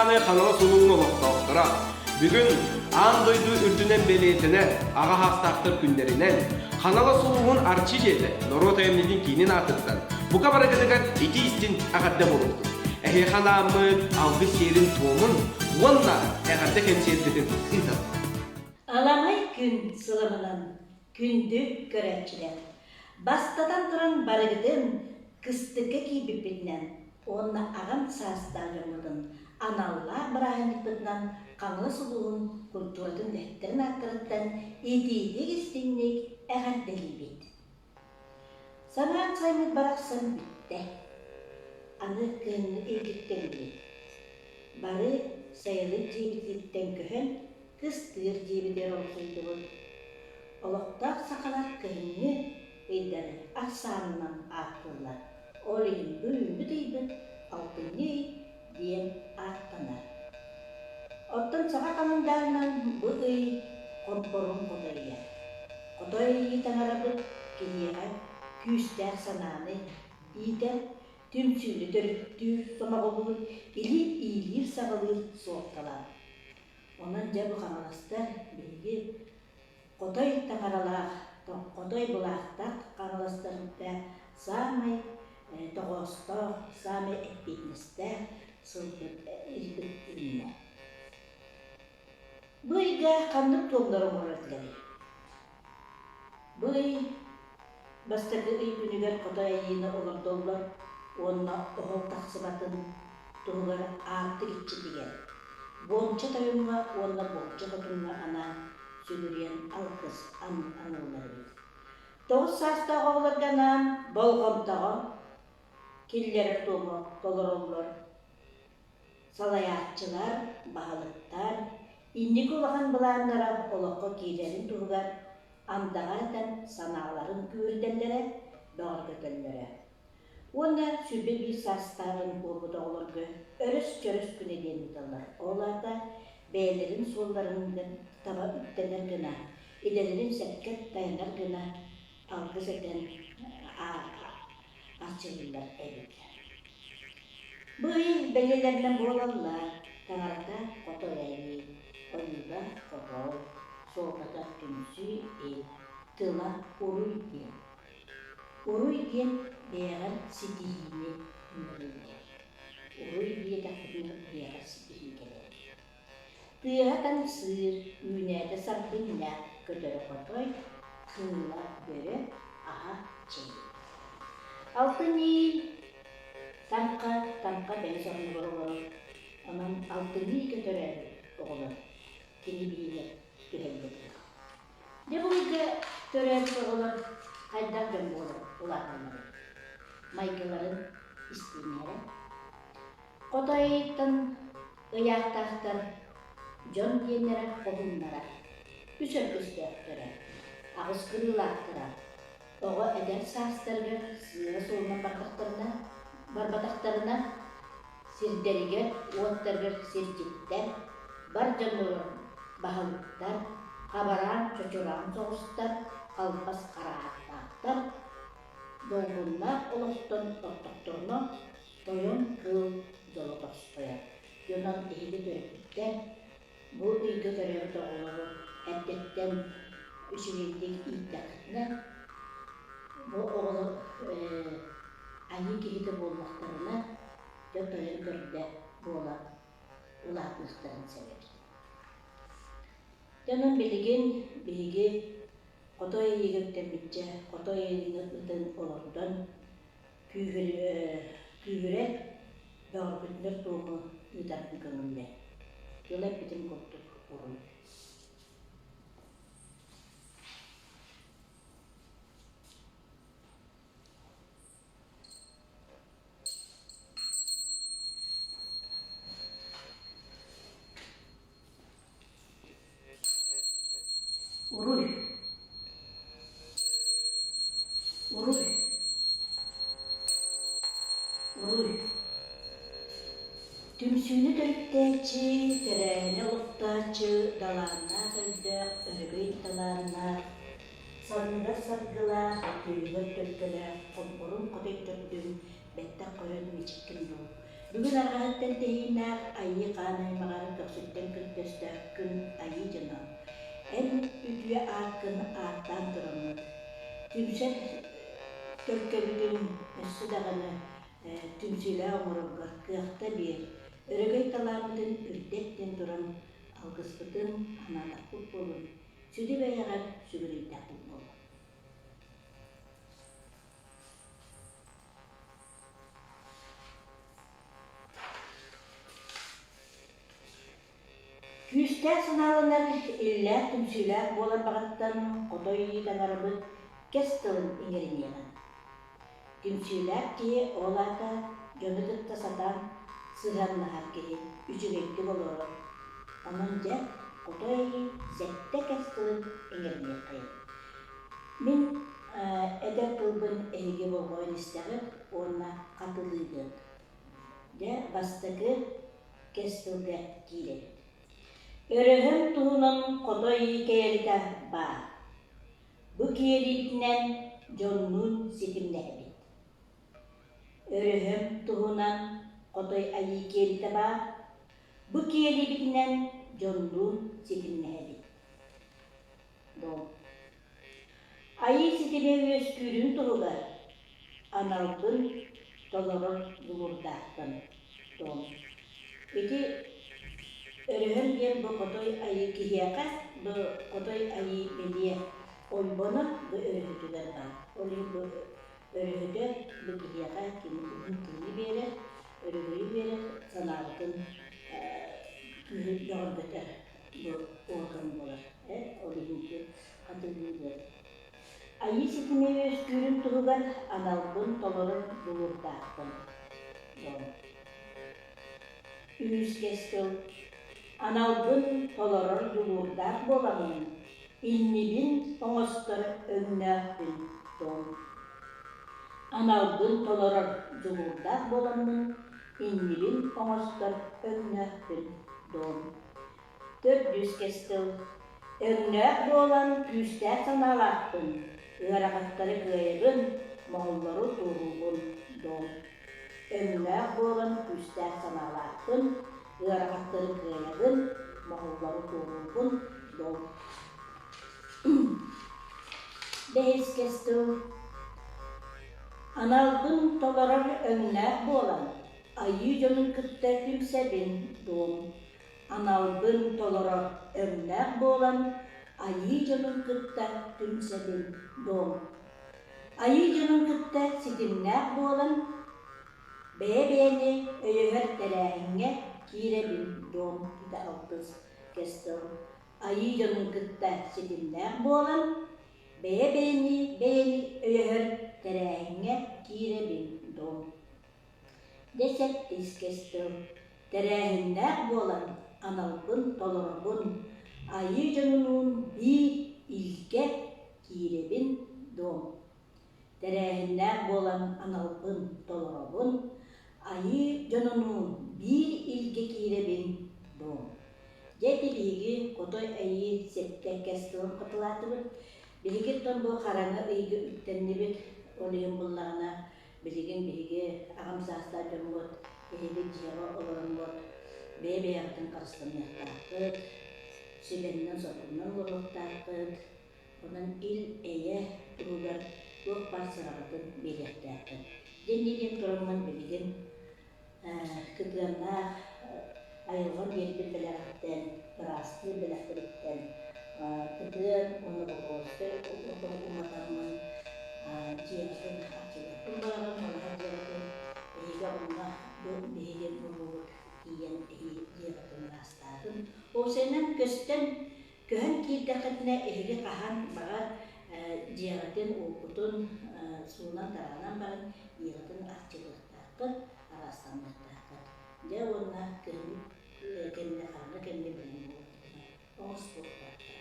мааны Хаҥалас улууһун олохтоохторо! Бүгүн аан дойду үрдүнэн бэлиэтэнэр аҕа саастаахтар күннэринэн Хаҥалас улууһун Арчы дьиэтэ норуот айымньытын киинин аатыттан бука барыгытыгар итии-истиҥ эҕэрдэ буолуохтун! Эһиэхэ анааммыт алгыс сиэрин-туомун уонна эҕэрдэ кэнсиэрбитин ыытабыт. Аламай күн сыламынан күндү көрөөччүлэр! Бастатан туран барыгытын кыстыкка киирбиппитинэн уонна аҕам саастаах дьоммутун аналлаах бырааһынньыкпытынан Хаҥалас улууһун культуратын үлэһиттэрин ааттарыттан итиитик-истиҥник эҕэрдэлиибит. Самаан сайыммыт барахсан бүттэ. Аны кыһыҥҥы илгиттэннибит. Бары сайылык дьиэбититтэн көһөн, кыстыыр дьиэбитигэр олохсуйдубут. Олохтоох сахалар кыһыҥҥы ыйдары ахсаанынан ааттыыллар. Ол иһин бу үүммүт ыйбыт алтынньы ый диэн ааттанар. Оттон саха халандаарынан бу ый хомпорун хотой ыйа. Хотой ыйы таҥарабыт киһиэхэ күүстээх санааны иитэр, түмсүүнү төрүттүүр, сомоҕолуур, илии иилиир-саҕалыыр суолталаах. Онон дьэ бу хаҥаластар биһиги Хотой таҥаралаах, хотой былаахтаах хаҥаластарга саамай тоҕоостоох, саамай эппиэтинэстээх сылбыт ыйбыт үүннэ. Бу ыйга ханнык туомнар оҥорор этилэрий? Бу ый бастакы ый күнүгэр хотой айыыны олордоллор уонна оһол тахсыбатын туһугар аартык иччитигэр, Буомча тойоҥҥо уонна Буомча хотуҥҥа анаан сүгүрүйэн алгыс аныыллар эбит. 9 саастаах оҕолорго анаан болҕомтоҕо киллэрэр туому толороллор. Салайааччылар, баһылыктар инники улахан былааннара олоххо киирэрин туһугар андаҕар этэн санааларын күүһүрдэллэрэ, бөҕөргөтөллөрө. Уонна 21 саастааҕын буолбут оҕолорго өрөс-чөрөс күнэ диэн ыыталлар. Ол аата бэйэлэрин суолларын таба үктэнэр гына, идэлэрин сөпкө тайанар гына алгыс этэн арчылыыллар эбит. Бу ый бэлиэлэринэн буолаллар таҥарата хотой айыы, ойуута хотой, суолтата түмсүү ил, тыла уруй диэн. Уруй диэн бэйэҕэр ситиһиини ыҥырыллар. Уруй диэтэхпитинэ бэйэҕэр ситиһии кэлэр. Тыаһа таҥсыыр, үүнээтэ сарбынньа, көтөрө хотой, кыыла бөрө, аһа чэй. Алтынньы таҥха, таҥха бэйэ соннугар олорор, онон алтынньы көтөрө оҕолор кини биһигэр түһэллэр. Дьэ бу ыйга төрөөбүт оҕолор хайдах дьон буолан улааталларый? Майгыларын истиҥнэрэ. Хотойуттан ыйаахтаахтар дьон диэннэрэ хоһууннара, үс өргөстөөхтөрө, аҕыс кырыылаахтара, оҕо эдэр саастарыгар сыыһа суолунан бардахтарына, барбатахтарына сирдэригэр-уоттарыгар сирдьиттэр, бар дьонноругар баһылыктар, хабараан-чочураан соҕустар, халбас хараахтаахтар, долгуннаах олохтон ортохторуна тойон кыыл дьоло тосхойор. Дьонон эһиги төрөппүттэр бу ыйга төрөөбүт оҕолору эрдэттэн үчүгэйдик ииттэххитинэ, бу оҕолор айыы киһитэ буоллахтарына, дьэ тойон төрдө буола улаатыахтарын сөп эбит. Дьонум билигин биһиги хотой ыйыгар үктэммиччэ хотой ыйыны ытын олордон күүһүрэр бөҕөргүтүнэр туому ыытарбын көҥүллэ. Тыл эппитин курдук уруй. Уруй Уруй Уруй Түмсүүнү төрүттээччи, тэрээһини олохтооччу, далааннаах өйдөөх, өрөгөй талааннаах, санныгар саргылаах, түөһүгэр төлкөлөөх, хомпорун хотой төрдүн бэттэх көрөн мичиккин дуу. Бүгүн арҕаһыттан тэһииннээх Айыы Хаан аймаҕар көхсүттэн көнтөстөөх күн Айыы дьоно, эн үтүө ааккын ааттаан тураммыт, түмсэр төлкөбүтүн өссө даҕаны түмсүүлээх оҥороргор кыахта биэр, өрөгөй талааммытын үрдэттэн туран алгыспытын анаатахпыт буолун, сүдү бэйэҕэр сүгүрүйдэхпит буолун. Күүстээх санааланар, иллээх түмсүүлээх буолар баҕаттан хотой таҥарабыт кэс тылын иҥэриниэҕин. Түмсүүлээх киһи ол аата дьону кытта сатаан сыһыаннаһар киһи үчүгэйдик олорор. Онон дьэ, хотой сэттэ кэс тылын иҥэриниэххэйиҥ. Мин этэр тылбын эһиги болҕойон истэҕит уонна хатылыыгыт. Дьэ, бастакы кэс тылга киирэбит. Өрөһөм туһунан хотой кэйэритэ баар. Бу киэлиитинэн дьоннуун ситимнэһэбит. Өрөһөм туһунан хотой айыы киэлитэ баар. Бу киэлибитинэн дьоннуун ситимнэһэбит. Дом. Айыы ситимэ үөскүүрүн туһугар аналбын толорор дьулуурдаахпын. Дом. Ити өрөһөм диэн бу хотой айыы киһиэхэ бу хотой айыы бэлиэ ойбоно бу өрөһөтүгэр баар. Ол иһин бу өрөһөтө бу киһиэхэ кини уһун тыыны биэрэр, өрөгөйү биэрэр, санаабытын күүһү бөҕөргөтөр бу орган буолар. Ол иһин хатылыыбыт. Айыы ситимэ үөскүүрүн туһугар аналбын толорор дьулуурдаахпын. Дом. Үһүс кэс тыл. Аналбын толорор дьулуурдаах буоламмын, иннибин оҥостор өҥнөөхпүн. Дом. Аналбын толорор дьулуурдаах буоламмын, иннибин оҥостор өҥнөөхпүн. Дом. Төрдүс кэс тыл. Өҥнөөх буолан күүстээх санаалаахпын, ыарахаттары кыайабын, моһоллору туоруубун, дом. Өҥнөөх буолан күүстээх санаалаахпын, ыарахаттары кыайабын, моһоллору туоруубун, дом. Бэһис кэс тыл. Аналбын толорор өҥнөөх буолан, айыы дьонун кытта түмсэбин, дом. Аналбын толорор өҥнөөх буолан, айыы дьонун кытта түмсэбин, дом. Айыы дьонун кытта ситимнээх буолан, бэйэ-бэйэни өйөһөр тэрээһиҥҥэ киирэбин, дом ити алтыс кэс тыл. Айыы дьонун кытта ситимнээх буолан, бэйэ-бэйэни бэйэни өйөһөр тэрээһиҥҥэ киирэбин, дом. Дьэ сэттис кэс тыл. Тэрээһиннээх буолан аналбын толоробун, айыы дьонунуун биир илгэ киирэбин дом. Тэрээһиннээх буолан аналбын толоробун, айыы дьонунуун биир илгэ киирэбин дом. Дьэ ити биһиги хотой айыы сэттэ кэс тылын хатылаатыбыт. Биһиги оттон бу хараҥа ыйга үктэннибит, ол иһин буллаҕына Билигин биһиги аҕам саастаах дьоммут, эһиги дьиэҕэ олороммут бэйэ-бэйэҕитин харыстаныахтааххыт, сүбэннэн-соргунан олоруохтааххыт, онон ил-эйэ туһугар туох баар сыраҕытын биэриэхтээххит. Дьэ диэн тураммын билигин кытыаннаах айылҕам биэрбит бэлэҕиттэн, ыраастыыр бэлэхтэриттэн кытыан уонна Покровскай отон уматаммын дьиэҕитин арчылыахпын баҕарабын, балаһа дьиэҕитин эһиги онно бу биһиги буруобут тиийэн эһиги дьиэҕитин ыраастаатын. Уопсайынан көстөн Көһөн киирдэххитинэ эһиги хаһан баҕар дьиэҕитин, уоккутун суунан-тараанан баран дьиэҕитин арчылыахтааххыт, араастаныахтааххыт. Дьэ уонна кыһын кэннэ хараҥа кэннэ бэлэм буолуохтааххыт, оҥостуохтааххыт.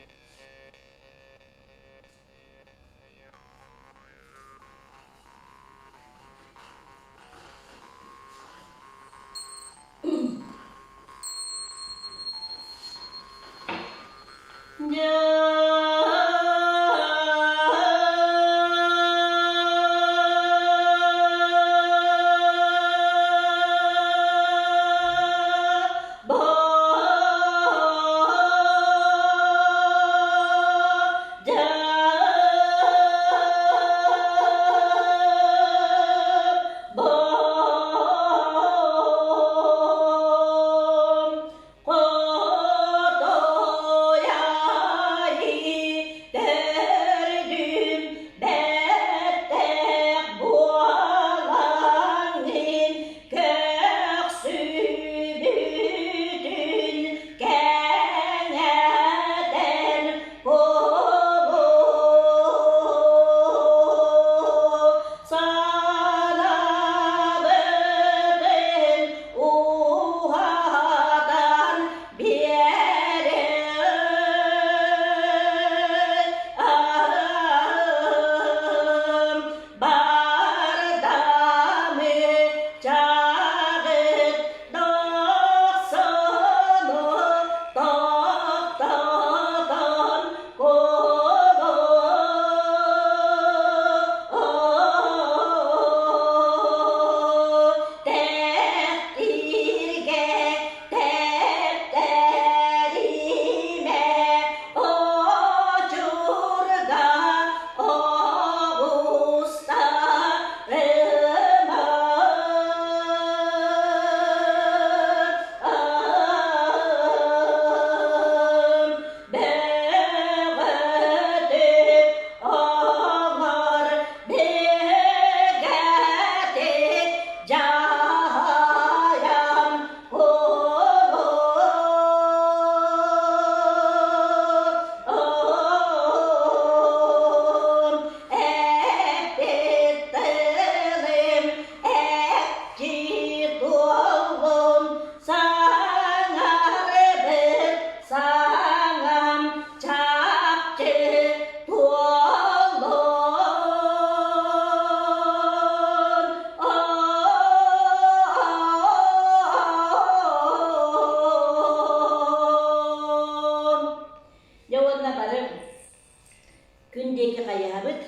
Күн диэки хайыһабыт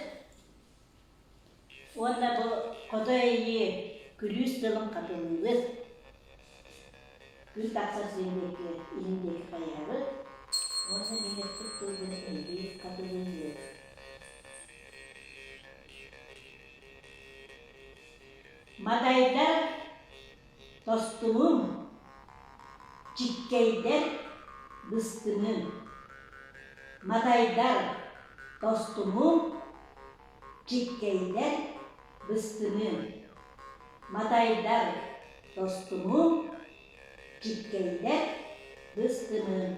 уонна бу Хотой Айыы күлүүс тылын хатылыыбыт. Күн тахсар сирин диэки, иһин диэки хайыһабыт уонна биһиэхпит тылбын эһиги хатылыыгыт. Матайдар тостуҥуҥ, чиккэйдэр быстыҥыҥ. Матайдар тостуҥуҥ, чиккэйдэр быстыҥыҥ. Матайдар тостуҥуҥ, чиккэйдэр быстыҥыҥ.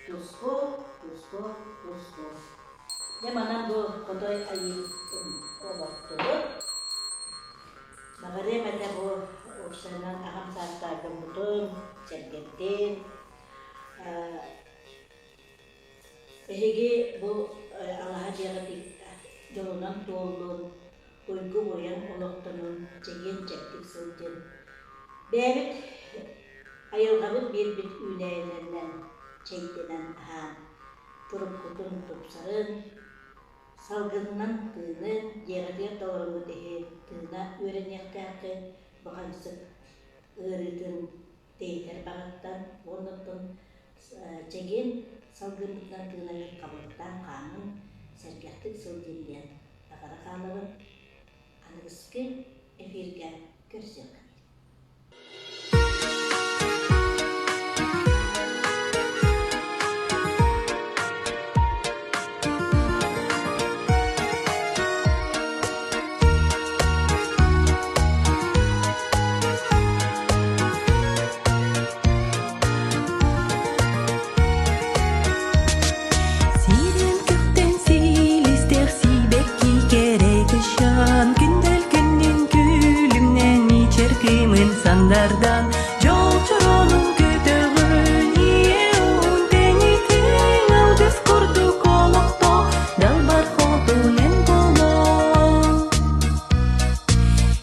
Туску, туску, туску. Дьэ манан бу Хотой Айыытын олортубут. Баҕарыам этэ бу уопсайынан аҕам саастаах дьоммутун, сэргэбитин. Эһиги бу алаһа дьиэҕит дьолунан туоллун, уйгу-буйаҥ олохтонун, чэгиэн-чэбдик сылдьын. Бэйэбит айылҕабыт биэрбит үүнээйилэринэн чэйдэнэн аһаан, туруккутун тупсарын, салгынынан тыынын, дьиэҕитигэр толоруммут иһи тыына үөрэниэхтээххит, бу хамсык ыарыытын тэйитэр баҕаттан уонна оттон чэгиэн салгыммытынан тыынаргыт хабылыктаан хаамын, сэргэхтик сылдьын диэн баҕара хаалабын. Аныгыскы эфиргэ көрсүөххэ. Сирин күктэн силистээх сибэкки кэрэ кышан, Күндэл күннүн күлүмнэн ичэр кыымын сандардан, Дьол чоронун көтөҕөн, ийэ уун тэнитин алгыс курдук олохто, Далбар хотун эн болон.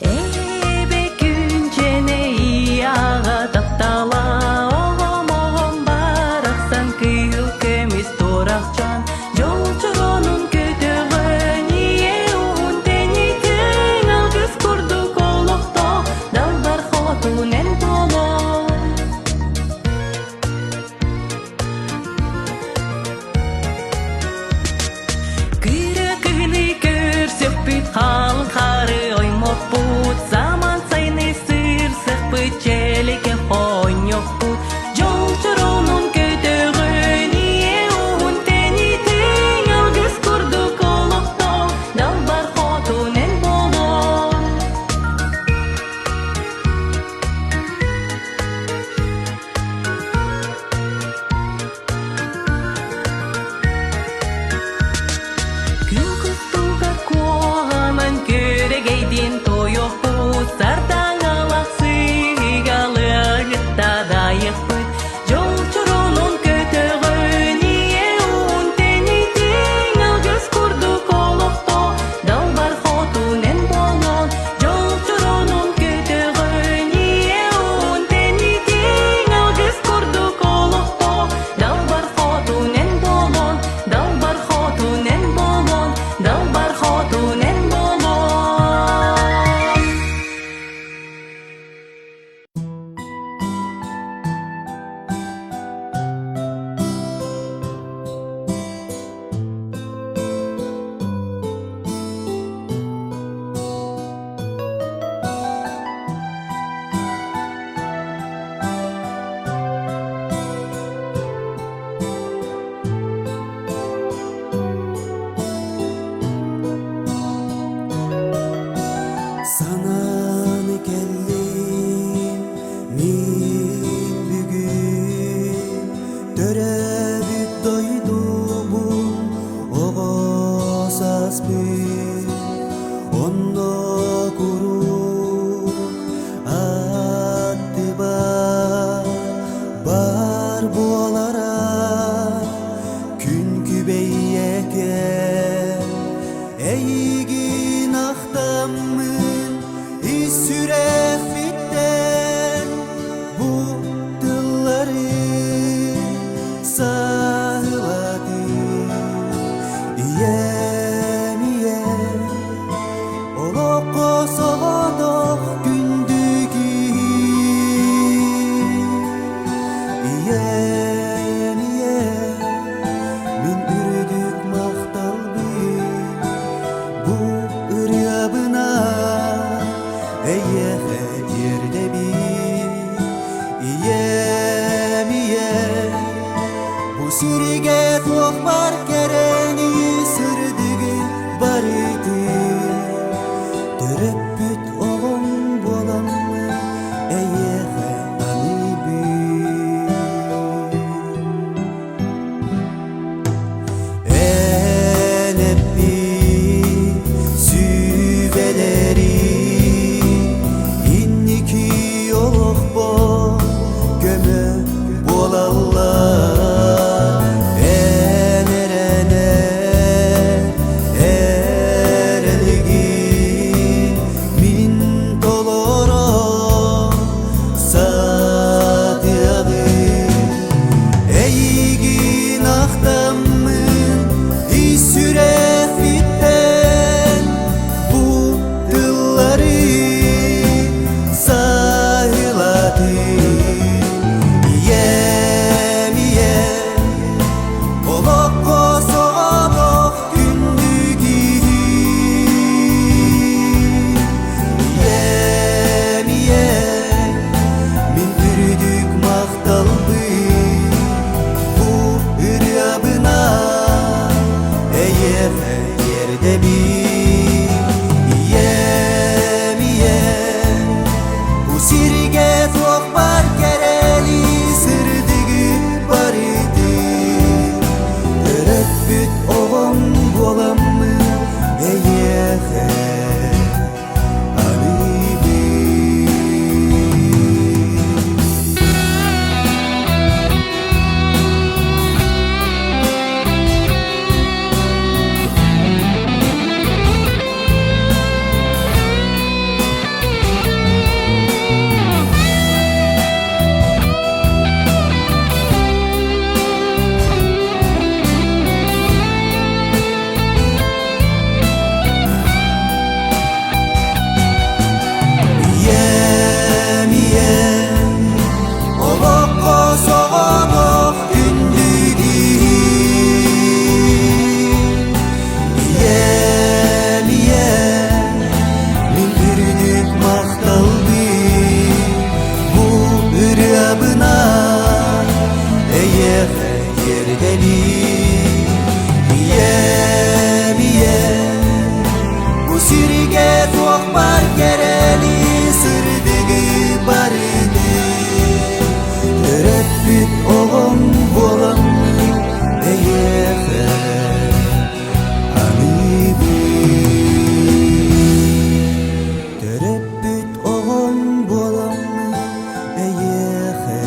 Эбэ күнчэне ияға таптала, Оҕом-оҕом барахсан кыыл көмүс туорахчан, Дьол чоронун көтөҕөн, ийэ уһун тэнитэн, Алгыс курдук олохтоох далбар хотун эн буолан. Кыра кыһыны көрсөхпүт хаалын хары оймоппут, саман сайыны сырсыхпыт, чэликэ хонньохпут, дьол чоронун көтөҕөн, ийэ уһун тэнитиҥ, алгыс курдук олохтоох, далбар хотун эн болон. Күн кустугар куоһанан күөрэгэйдиин тойохпут, сардаҥалах сыыгалыгытта дайыхпыт, дьол чоронун көтөҕөн, ийэ уун тэнитиҥ, алгыс курдук олохто, далбар хотун эн буолан, дьол чоронун көтөҕөн, ийэ уун тэнитиҥ, алгыс курдук олохто, далбар хотун эн буолан, Далбар хотун эн буолуон, далбар хотун эн буолуон. Санаан кэллим мин бүгүн төрөөбүт дойдубун оҕо сааспын онно куруук аттыбар баар буолара күн күбэйэкэ эйигин ахтаммын ис сүрэхпиттэн бу тыллары саһылатыы. оҕом буоламмын эйиэхэ арыйбын. Ийэм, ийэм, олоххо соҕотох күндү киһи. Ийэм, ийэм, мин үрдүк махталбын бу ырыабынан эйиэхэ тиэрдэбин. Ийэм, ийэм, бу сиргэ туох баар кэрэни сырдыгы барытын төрөппүт оҕом буоламмын эйиэхэ аныыбын. Төрөппүт оҕом буоламмын эйиэхэ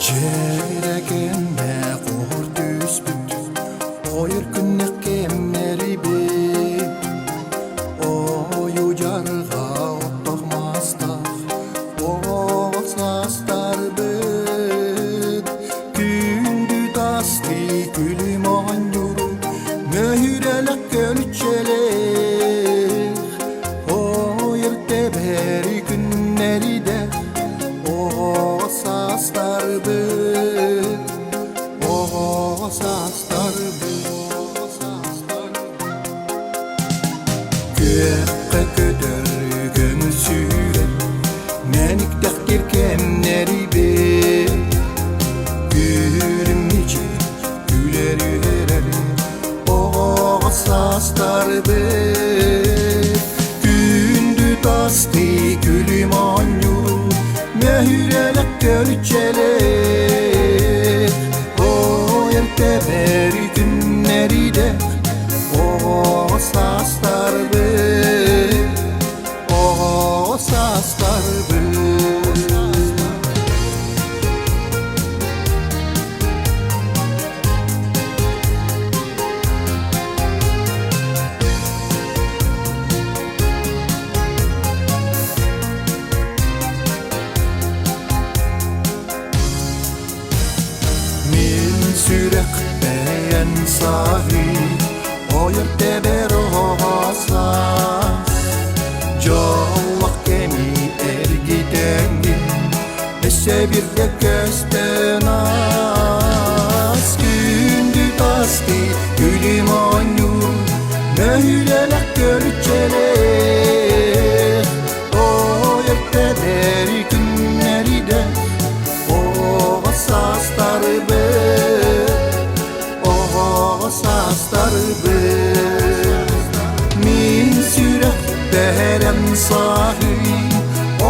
Дьиэрэкэммэ хоһор түспүт, ойор күннэх кэмнэрибит. Ойу дьарҕа оттох мастах, оҕо саастарбыт. Күндү тасты күлүм оонньуур, мөһүрэлэх көлүччэлэх. Ойор тэбэри күннэридэ, оҕо саастарбыт. Оҕо саастарбыт. Күөххэ көтөр көҥүл сүүрэр, мэниктэхтир кэмнэрибит. Күрүм мичик күлэр үөрэр, оҕоҕо саастарбыт. Күндү тасты күлүм оонньуу, мөһүрэлэх көлүччэлэх. Ойор тэбэр күннэридэх, оҕоҕо саастарбыт. Оҕоҕо саастарбыт. Мин сүрэхпэн саһыы ойор тэбэр оһоҕос Дьоллох кэми эргитэҥҥин өссө бирдэ көстөн аас Күндү тасты күлүм оонньуур мөһүлэлэх көлүччэлэх Ойор тэбэр күннэридэ оҕо саастарбыт оҕо саастарбыт Мин сүрэх бэрэм саһый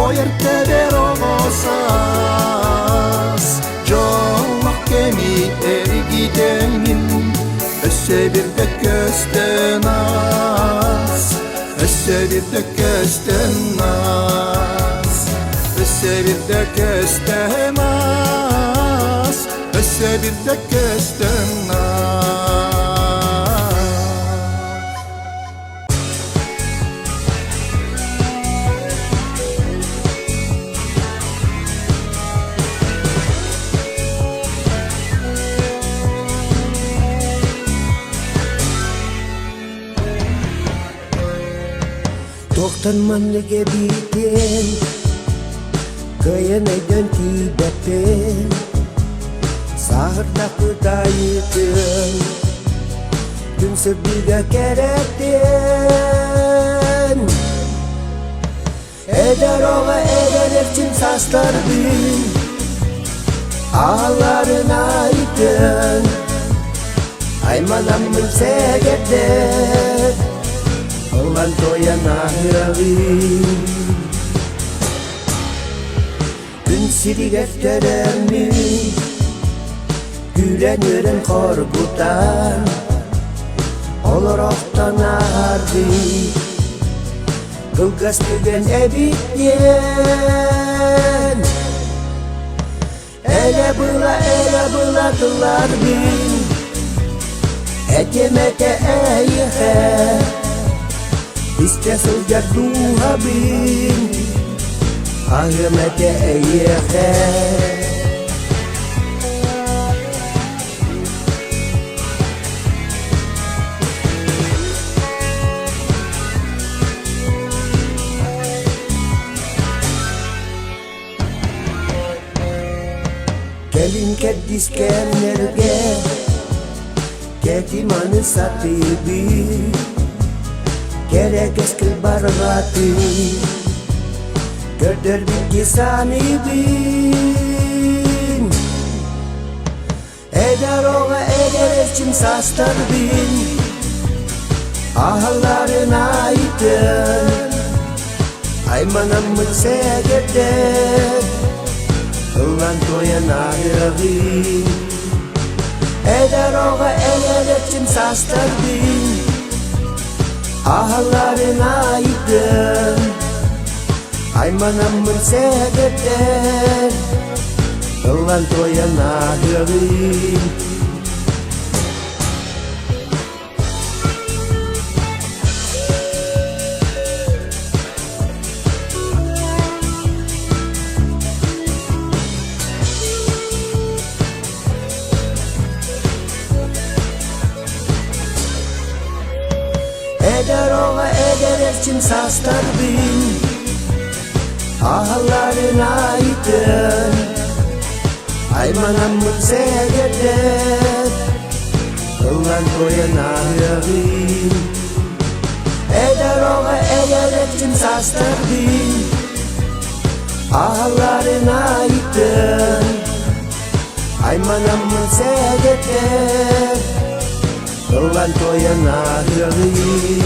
ойор тэбэр оҕо саас Дьоллох кэми эргитэҥин өссө бирдэ көстөн аас Өссө бирдэ көстөн аас Өссө бирдэ көстөн аас Өссө бирдэ көстөн аас. Туохтан маннык эбиитин кыайан өйдөөн тиийбэппин Сааһырдахпыт айыытын күн сырдыга кэрэтин. Эдэр оҕо эдэр эрчим саастарбын Ааларын айтын Айманаммын сэгэрдэр Ылан тойон аһыаҕын Күн сиригэр төрөммүн Күлэн-үөрэн хоргутан Олорохтон аһардыы Кылгас түгэн эбит диэн Элэ-была, элэ-была тылларбын Этим этэ эйиэхэ Истэ сылдьар дууһабын Аһым этэ эйиэхэ Кэлин кэрдиис кэмнэргэ Кэтим аны сатыыбын Кэрэ кэскил барҕатын Көрдөрбүт саныыбын Эдэр оҕо эдэр эрчим саастарбын Аһалларын айтын Айманаммын сэгэрдэр Ыллан туойан ааһыаҕын Эдэр оҕо эдэр эрчим саастарбын Аһалларын айтын Айманаммын сэгэрдэр Ыллан туойан ааһыаҕын Эдэр оҕо эдэр эрчим саастарбын Аһалларын айтын Айманаммын сэгэрдэр Ыллан туойан ааһыаҕын Эдэр оҕо эдэр эрчим саастарбын Аһалларын айтын Айманаммын сэгэтэр Ыллан туойан ааһыаҕын.